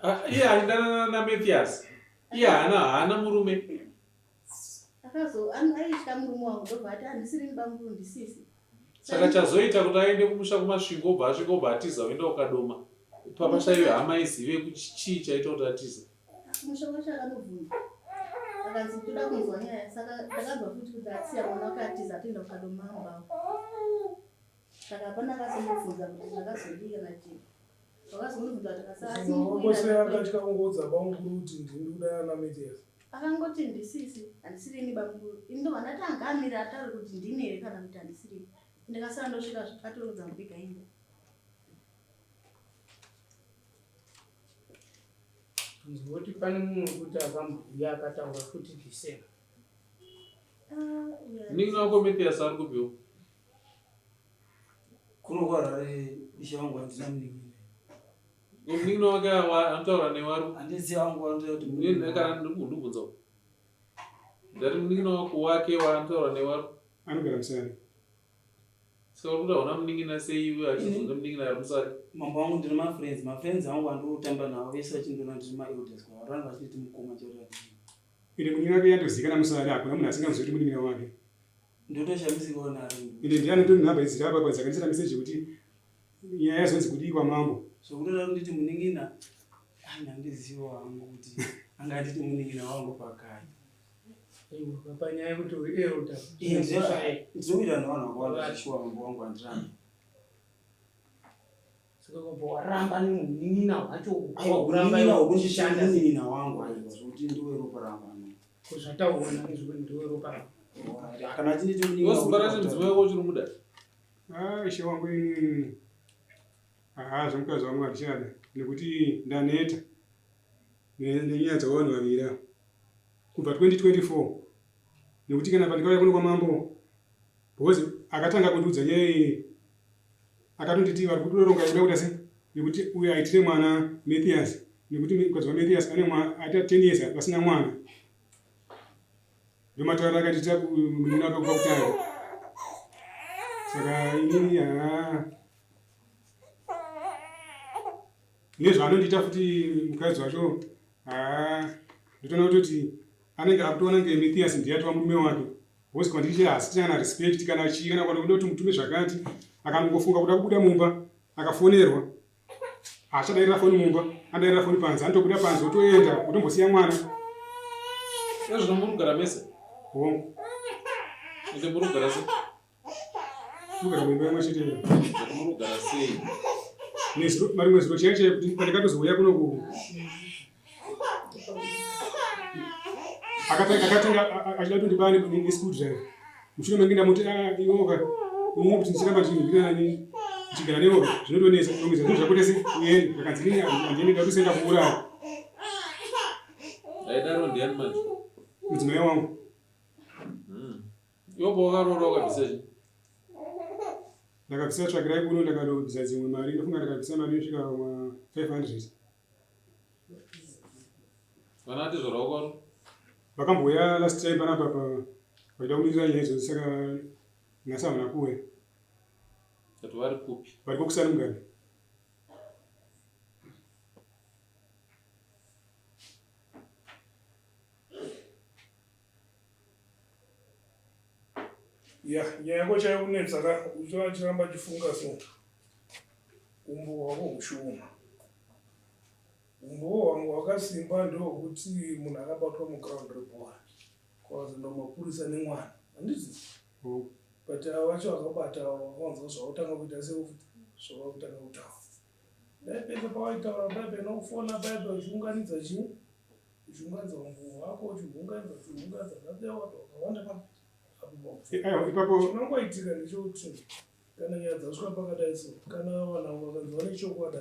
Ah, iye achidanana naMathias. Iye haana haana murume. Akazo aitya murume wangu ndobva ati handisiri bamukuru ndisisi. Saka chazoita kuti aende kumusha kuMasvingo obva asvika obva atiza oenda kukadoma. Papashaiwe hama izive kuti chii chaita kuti atize. Kumusha kwacho akanobvunza. Akanzi toda kunzwa nyaya saka ndakanzwa futi kuti asiya mwana wake atiza atoenda kukadoma ambawo. Saka hapana akazomubvunza kuti zvakazodii kana chii. Vakazomubvunza kuti akasaasimukose akatya kungoudza bamukuru kuti ndini kudanana naMathias. Akangoti ndisisi handisiri ini bamukuru. Ini ndobva ndati anga amire ataure kuti ndini here kana kuti handisiri ini. Ndakasara ndosvika atorodza mubhiga imba. Nzoti pane mumwe kuti akambouya akataura futi the same. Ah, uya. Munin'ina wako Mathias ari kupiwo? Kuno kwaHarare ishe wangu handina munin'ina. Munin'ina wake anotaura newe ari Handisi wangu anotaura kuti munin'ina kana ndikubvunza. Ndati munin'ina wako wake waanotaura newe ari Anogara musare. Saka uri kuti hauna munin'ina sei iwe achizonza munin'ina ari musare? Mambo wangu ndine mafriends, mafriends angu andinotamba navo vese vachindiona ndiri maelders kwavari vanenge vachinditi mukoma chero vadii. Ende munin'ina wake yatozikana musare hakuna munhu asingamuzivi kuti munin'ina wake. Ndotoshamisikawo naro. Ende ndiye anotori nhamba idzi dziri apa dzakandisira message yekuti Nyaya yazonzi kudii kwamambo? Zvokutoda kunditi munin'ina handizivo hangu kuti anga anditi munin'ina wangu pakai. Panyaya yekuti uri elder. Ndinowirirana nevanhu vakawanda zveshuwa mambo wangu handirambi. Saka ukabva waramba nemunin'ina hwacho kuramba iwe munin'ina wangu aiwa zvokuti ndiwe ropa rangu ano. Ko zvataurwa nani zvekuti ndiwe ropa rangu. Kana achinditi munin'ina. Simba racho mudzimai wako uchiri muda? Ah, ishe wangu inini. Haa zvemukadzi wangu handichada nekuti ndaneta nenyaya dzavanhu vaviri ava kubva 2024 nekuti kana pandikauya kuno kwamambo because akatanga kundiudza nyaya iyi akatonditi vari kutoronga yekuda kuita sei nekuti uyo aitire mwana Mathias nekuti mukadzi waMathias ane mwana aita 10 years vasina mwana ndomatauriro akandiita munin'ina wake kubva kutanga saka inini haa nezvaanondiita futi mukadzi wacho haa ndotoona kutoti anenge akutoona kunge Mathias ndiye atova murume wake because kwandiri hasitina kana respect kana chii kana kuda kuti mutume zvakati akangofunga kuda kubuda mumba akafonerwa haachadairira foni mumba adairira foni panze anotobuda panze otoenda otombosiya mwana. Ezvino muri kugara mese? Hongu. Ende muri kugara sei? Kugara muimba imwe chete iyo. Muri kugara sei? Nezuro marimwe zuro chaiyo chaiyo kuti pandakatozouya kuno ku akatanga achida kutondipa neschool drive mushure menge ndamuti ah, iwoka ini kuti ndichiramba ndichigara ndichigara newe zvinotonetsa kurongedza zvinhu zvako tese uende akanzi ini handiende ndatosenga kuuraya aidaro ndiani manje mudzimai wangu Iwe pawakaroora wakabvisa chii? Ndakabvisa tsvakirai kuno ndakadobvisa dzimwe mari ndofunga ndakabvisa mari inosvika ma 500. Vana atezvara wako vari? Vakambouya last time panapa pa vachida kumirira nyaya idzodzo saka nhasi havana kuuya. But vari kupi? Vari kokusani Mugabe. Ya, nyaya yako chaiyo kunetsa ka, uchiona chiramba chifunga so. Umbo hwako hushoma. Umbowo hwangu hwakasimba ndehwekuti munhu akabatwa muground rebhora kwakazoenda mapurisa nemwana handiti? But ava vacho vakabata ava vakawanzwa zvavakutanga kuita sei futi zvavakutanga kutaura. Dai pese pawaitaura paipe nokufona paipe uchiunganidza chii uchiunganidza umbowo hwako uchiunganidza uchiunganidza zvadai wati wakawanda pa apo ipapo chinongoitika ndechekuti kana nyaya dzasvika pakadai so kana vanhu avo vakanzi vane chokwadi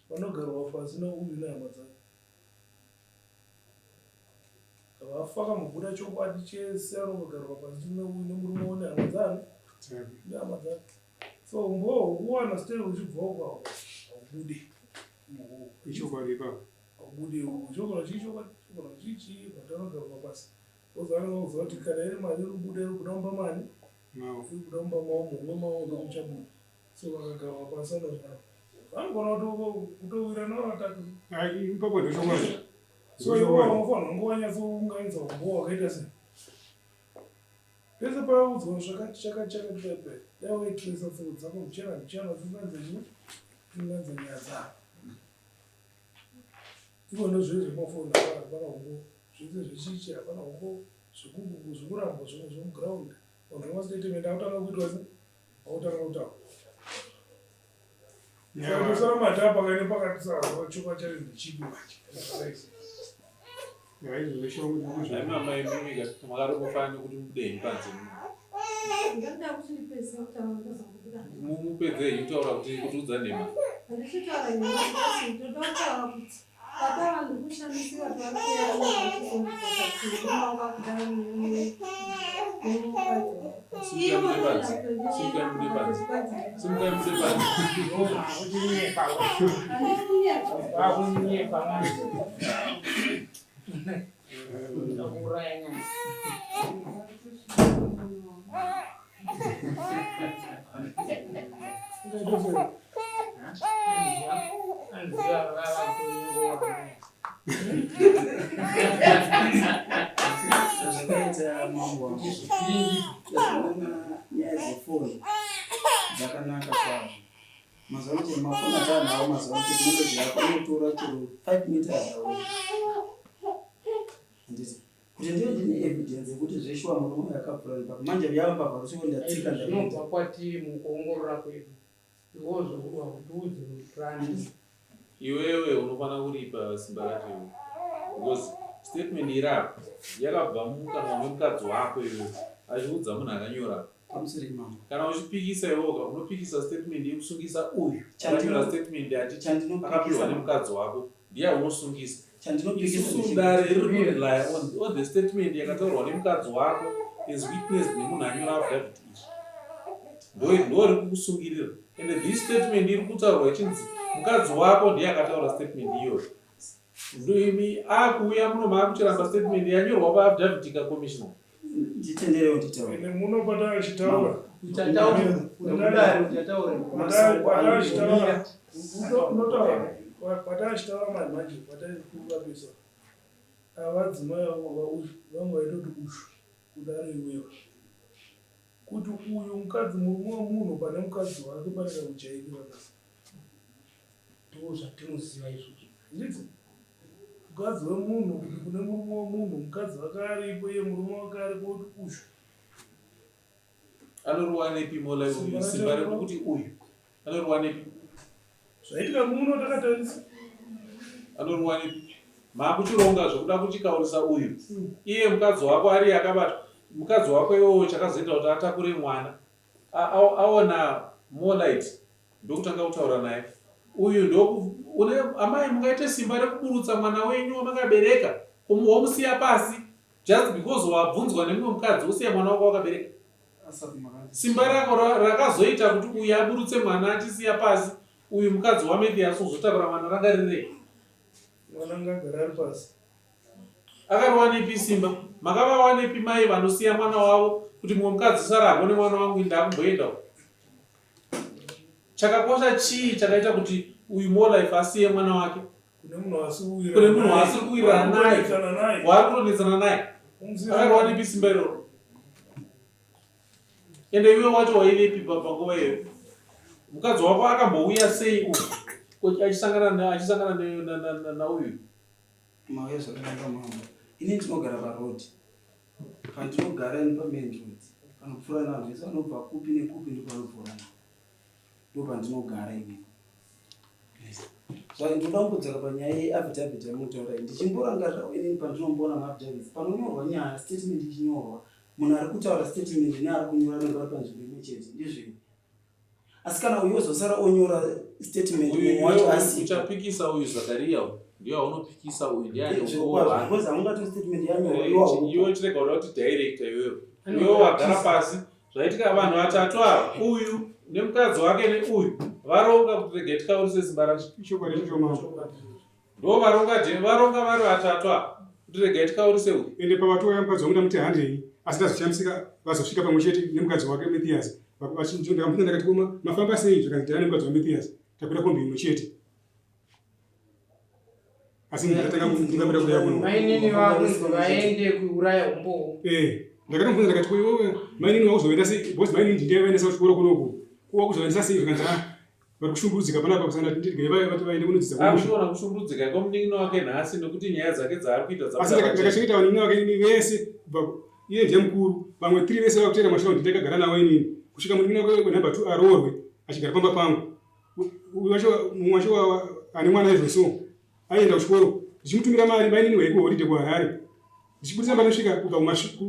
vanogarwa pasi neuyu nehama dzake vafa vakambobuda chokwadi chese anongogarwa pasi neuyu nemurume wo nehama dzani nehama dzake so umbowo hwekuwana still uchibva uko haubude ichokwadi ipapo haubude chogona chii chokwadi chogona chii chii but anogarwa pasi Ozange wakuziva kuti kana iri mari iri kubuda iri kubuda mumba mani iri kubuda mumba mavo muhomwe mavo ndokuchabuda so vakagarwa pasi vanozvana vanogona kutowirirana vari vatatu ipapo ndochokwadi so iwo unofanira kunge wanyatsounganidza umbowo wakaita sei pese paudzwa zvakati chakati chakati pepe dai waitresa tsoro dzako mbichana mbichana uchiunganidza chii uchiunganidza nyaya dzako Iko ndozviri zvemafoni apa hapana humbowo zvese zvechichi hapana humbowo zvekugugu zvekurambwa zvimwe zvemuground vanhu vemastatement akutanga kuitwa se akutanga kutaura saka tosara matapa kaine pakati saka chokwadi chacho ndechipi manje zvakadai se Mama imimi makatombofanira kuti mubude panze Ndinoda kuti ndipedzise kutaura ndozobuda. Mupedze henyu kutaura kuti kutiudza nhema. Handisi kutaura nhema asi ndoda kutaura kuti baba vanhu kushamisira pavari kuuya vachizondibvunza kuti murume wangu akudana nemukadzi wako. Simukai mubude panze. Simukai mubude panze. Simukai mubude panze. Kunyepa. Handisi kunyepa. Vakunyepa manje. Ndakuuraya nyama. Zvakaita mambo wangu. Ndinoona nyaya dzefoni dzakanaka kwazvo. Mazuva ano chero mafoni atanawo mazuva ano technology yako inotora chero 5 meters away. Handiti kuti ndive ndine evidence yekuti zveshuwa murume uyu akapfura nepapo manje yava mbavha kusviko ndatsika ndaenda. Zvinobva kwatiri mukuongorora kwedu iwozvo hautiudzi rani. Iwewe unofanira kuripa simba racho iwe because statement iri apa yakabva mukanwa memukadzi wako iwewe achiudza munhu akanyora Pamusoro imambo. Kana uchipikisa iwoka unopikisa statement yekusungisa uyu Chandino- akanyora statement achiti chandinopikisa akapiwa mambo. nemukadzi wako ndiye unosungisa. Chandinopikisa Isusu ndechekuti- dare riri kurely on the statement yakataurwa nemukadzi wako as witnessed nemunhu anyora affidavit izvi. Ndo ndo riri kukusungirira. And this statement iri kutaurwa ichinzi mukadzi wako ndiye akataura statement iyoyo. Ndoimi akuuya muno maakuchiramba statement yanyorwa paaffidavit ka commissioner. Nditenderewo nditaure. Ende muno patachitaura Uchataura nekudaro uchataura. patachitaura unotaura patachitaura manje manje pataikurapisa avadzimai avo vauyu vamwe vaitoti ushu kudaro iwewe kuti uyu mukadzi murume wemunhu pane mukadzi wake pane kakujairira ka Ndoo zvatinoziva izvozvo. Handiti mukadzi wemunhu kuti kune murume wemunhu mukadzi wake aripo iye murume wake aripo kuti ushu Anoriwanepi mola uyu simba rekuti uyu anoriwanepi? Zvaitika muno takatarisa. Anoriwanepi? Maakuchironga zvekuda kuchikaurisa uyu. Iye mukadzi wako ari akabatwa. Mukadzi wako iwowo chakazoita kuti atakure mwana. Aona more light ndokutanga kutaura naye. Uyu ndoku une amai mungaite simba rekuburutsa mwana wenyu wamakabereka womusiya pasi just because wabvunzwa nemumwe mukadzi wosiya mwana wako wakabereka. Simba rako rakazoita kuti uyu aburutse mwana achisiya pasi uyu mukadzi waMathias ozotakura mwana ranga rirei? Mwana ngagare ari pasi. Akariwanepi simba? Makavawanepi mai vanosiya mwana wavo kuti mumwe mukadzi sara hako nemwana wangu ini ndakumboenda uko? Chakakosha chii chakaita kuti uyu Molife asiye mwana wake? Kune munhu waasiri kuwirirana Kune munhu naye. waasiri kuwirirana naye. Waari kutonetsana naye. Waari kutonetsana naye. Umusiya Akariwanepi simba iroro? Ende iwe wacho waivepi panguva iyoyo? Mukadzi wako akambouya sei uku achisangana achisangana nauyu? Mauya zvakanaka mambo. Ini ndinogara paroad. Pandinogara ini pamain road. Panopfuura navanhu vese vanobva kupi nekupi ndopanopfuura navo. Ndopandinogara ini. Yes. Zva ndinoda kumbodzoka panyaya yeaffidavit yamunotaura iyi. Ndichimborangarirawo inini pandinomboona maaffidavits panonyorwa nyaya statement ichinyorwa munhu ari kutaura statement neari kunyora anenge vari panzvimbo imwe chete ndizvo here? Asi kana uyu ozosara onyora statement mumwe wacho asipo. Uchapikisa uyu Zakaria uyu ndiye waunopikisa uyu ndiye ane Zvirokwazvo because haungati statement yanyorwa iwe haupo. Iwe chirega kuda kuti director iwewe. Iwe wagara pasi zvaitika vanhu vatatu ava uyu nemukadzi wake neuyu varonga kuti regai tikaurise simba racho. Ichokwadi ichocho mambo. Ndo varonga je varonga vari vatatu ava kuti regai tikaurise uyu. Ende pavatouya mukadzi wangu ndamuti handei asi ndazoshamisika vazosvika pamwe chete nemukadzi wake Mathias. Ndakamubvunza ndakati koma mafamba sei zvikanzi ndaiva nemukadzi waMathias takwira kombi imwe chete. Asi ndakatanga ndingamira kuuya kuno. Mainini vakunzi vaende kuuraya umbowo. Eh, ndakatomubvunza ndakati ko iwewe mainini wakuzoenda sei because mainini ndiye aivaendesa kuchikoro kunoku. Ko wakuzoendesa sei zvikanzi ah vari kushungurudzika panapa kusana ndirege vaye vati vaende kunodzidza kumusha. Akuchiona kushungurudzika kwemunin'ina wake nhasi nekuti nyaya dzake dzaari kuita Asi dzabuda pachena. ndakachengeta vanin'ina vake ini vese kubva iye ndiye mukuru vamwe tiri vese vakuteera mashure kuti ndakagara navo inini kusvika munin'ina wake wenumber 2 aroorwe achigara pamba pangu. Uyu wacho mumwe wacho ane mwana izvo so aienda kuchikoro ndichimutumira mari mainini waikuholiday kuHarare ndichibudisa mari nosvika kubva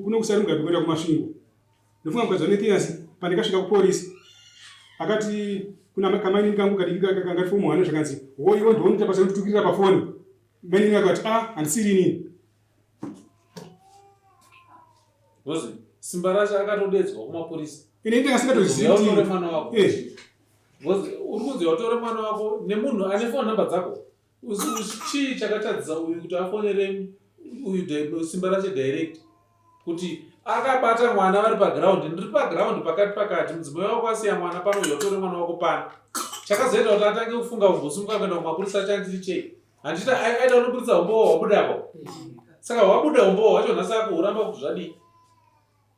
kuno kusari mugabe kuenda kuMasvingo. Ndofunga mukadzi waMethias pandakasvika kupolisi akati kuna kamainini kangu kadiki kanga form 1 zvakanzi wo iwe ndounoita basa rekutukirira pafoni. Mainini akati ah handisiri inini. Because simba racho akatodedzwa kumapurisa. Ini ndanga singatozivi kuti utore mwana wako. Eh. Because uri kunzi utore mwana wako nemunhu ane phone number dzako. Chii chakatadzisa uyu kuti afonere uyu simba racho direct kuti akabata mwana vari paground ndiri paground pakati pakati mudzimai wako asiya mwana pano uyu utore mwana wako pano chakazoita kuti atange kufunga kumbosimuka kuenda kumapurisa chanchiri chei handiti aida kunoburitsa umbowo hwabudapo saka hwabuda umbowo hwacho nhasi akuhuramba kuti zvadii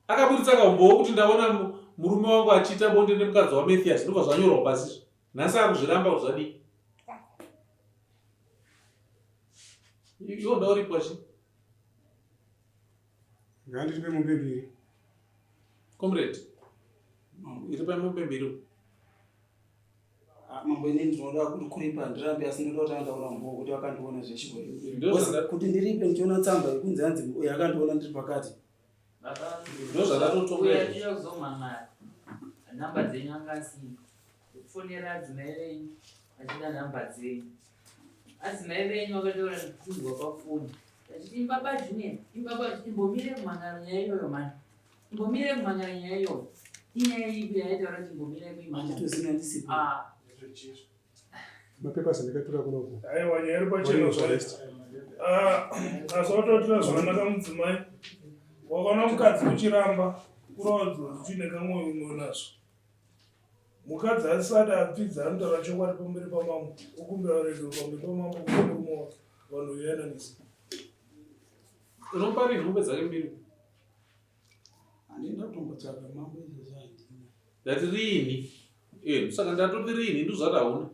akaburitsa kaumbowo kuti ndaona murume wangu achiita bonde nemukadzi wamathias ndobva zvanyorwa pasi izvo. Nhasi akuzviramba kuti zvadii? Iwe unoda kuripwa chii? Ngandiripe mombe mbiri. Comrade, iripai mombe mbiri. Ah, mambo ini ndinoda kuripa handirambi asi ndinoda kutanga ndaona mbuo kuti vakandiona zveshuwa kuti ndiripe ndichiona tsamba yekunzi hanzi uyo akandiona ndiri pakati ndozvandatotonga nhamba dzenyu anga asina kufonera adzimai venyu achida nhamba dzenyu adzimai venyu vakataura kunzwa pafoni achiti imbaba junior imbaba imbomire kumangara nyaya iyoyo mani imbomire kumangara nyaya iyoyo inyaya ipi yaitaura kuti imbomire kuimangara ah. Mapepers andakatora kunoku. Aiwa nyaya iri pachena zvayo. Ah, asi watoitira zvakanaka mudzimai. Wakaona mukadzi uchiramba kuroodzwa uchine kamwoyo umwe nazvo. Mukadzi asati apfidza anotaura chokwadi pamberi pamambo okumbira ruregerero pamberi pamambo kune murume wake vanhu voyananisa. Unopa rini mombe dzake mbiri? Handina kutombotsvaga mambo izvozvo handina. Ndati riini? Eh, saka ndatoti riini ndozvati hauna.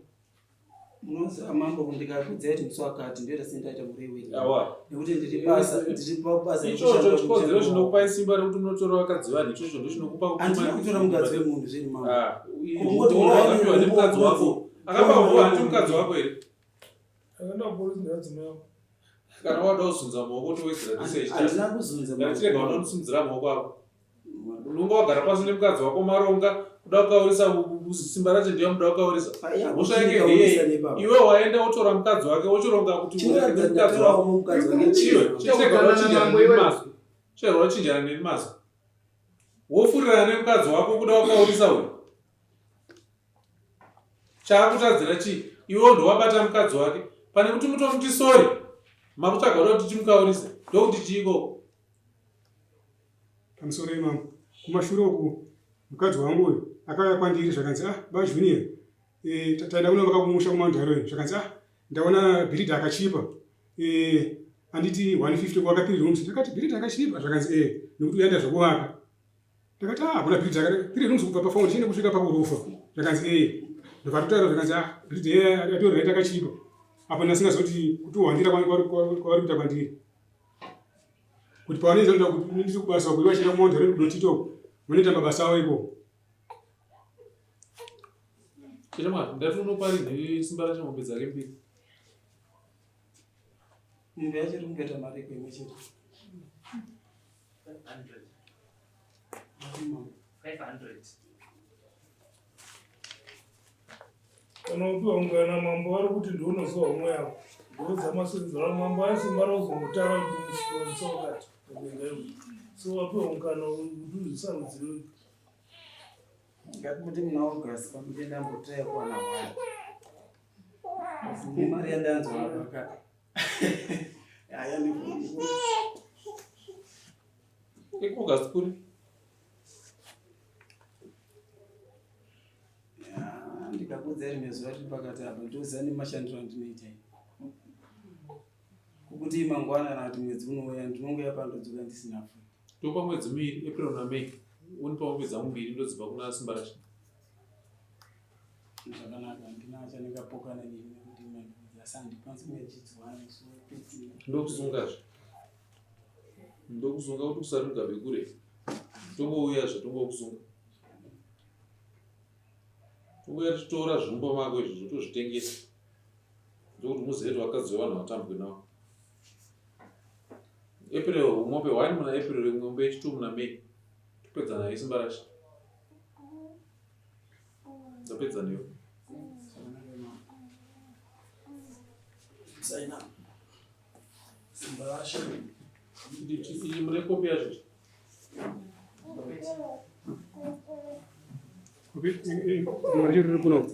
Munoziva mambo ndikakudzai kuti musi wakati ndoita sendaita mureweri. Awa. Nekuti ndiri basa ndiri pabasa. Ichocho chikonzero chinokupai simba rekuti munotora vakadzi vanhu ichocho ndochinokupa kuti Handina kutora mukadzi wemunhu zveni mambo. Ah, Kungoti munhu akapiwa nemukadzi wako. Akapa huwa hanti mukadzi wako here? Akaenda kupolisi neadzimai ako. Kana wada kuzunza maoko towedzera tese Handina kuzunza maoko. Chirega unomusimudzira maoko ako. Unonga wagara pasi nemukadzi wako maronga kuda kukaurisa simba racho ndiyo muda kukaurisa. Mhosva yake ndeyei? Iwe waenda wotora mukadzi wake wochironga kuti mukadzi wako. Chiwe chirega unochinjana neni mazwi. Chirega unochinjana neni mazwi. Wofurirana nemukadzi wako kuda kukaurisa uyu. Chaakutadzira chii? Iwewo ndowabata mukadzi wake. Pane kuti mutomuti sorry. Makutsvaga kuda kuti timukaurise. Ndokuti chii ikoko? Pamusoro imambo. Kumashure uku mukadzi wangu uyu akauya kwandiri zvakanzi ah ba Junior eh taenda kunovaka kumusha kuMount Darwin zvakanzi ah ndaona bhiridha akachipa eh anditi 150 kuvaka 3 rooms ndakati bhiridha akachipa zvakanzi eh nekuti uyaenda zvekuvaka Ndakati ah hakuna bridge akati tiri rooms kubva pa foundation kusvika pakurufa. Zvakanzi eh ndobva totaura zvakanzi ah bridge eh atori right akachipa. Apo ndasingazoti kuti wandira kwavari kuita kwandiri. Kuti pavanoita kuda kuti ndiri kubasa uko ivo vachienda kuMount Herod kudotito uko vanoita mabasa avo ikoko. Chirema ndati unopa rinhi simba racho mombe dzake mbiri. Mombe yacho iri kungoita mari imwe chete. Kana upiwa mukana mambo vari kuti ndounoziva homwe yako ndoudza masenzera mambo ane simba rokuzongotara kuti musi wakati mudenga iwe so wapiwa mukana kuti uzvisarudzire Ngakuti muna August pamuti ndambotraya kuwana hwai. Asi nemari yandanzwa apa ka. Haya ndikuti. August kuri? Ndikakuudza rimwe zuva tiri pakati apa ndoziva nemashandiro andinoita ini. Kukuti mangwana kana kuti mwedzi unouya ndinongouya pano ndodzoka ndisina futi. Topa mwedzi miiri April naMay unipa mombe dzangu mbiri ndodzipa kuna Simbarashe. Zvakanaka handina chandingapokana nemi nekuti mandiudza asi handikwanisi kunge ndichidziwana musi wepedzina. Ndokusungazve. Ndokusunga kuti usati Mugabe kure. Tongouyazve tongokusunga. Tongouya tichitora zviri mumba mako izvozvo tozvitengesa. Ndokuti muzive kuti vakadzi vevanhu vatambwe navo. April mombe one muna April imwe mombe yechitu muna May. Topedza nayo simba rashe. Ndapedza newe. Saina. Simba rashe. Iyi mune kopi yacho. Kopi mari riri kuno.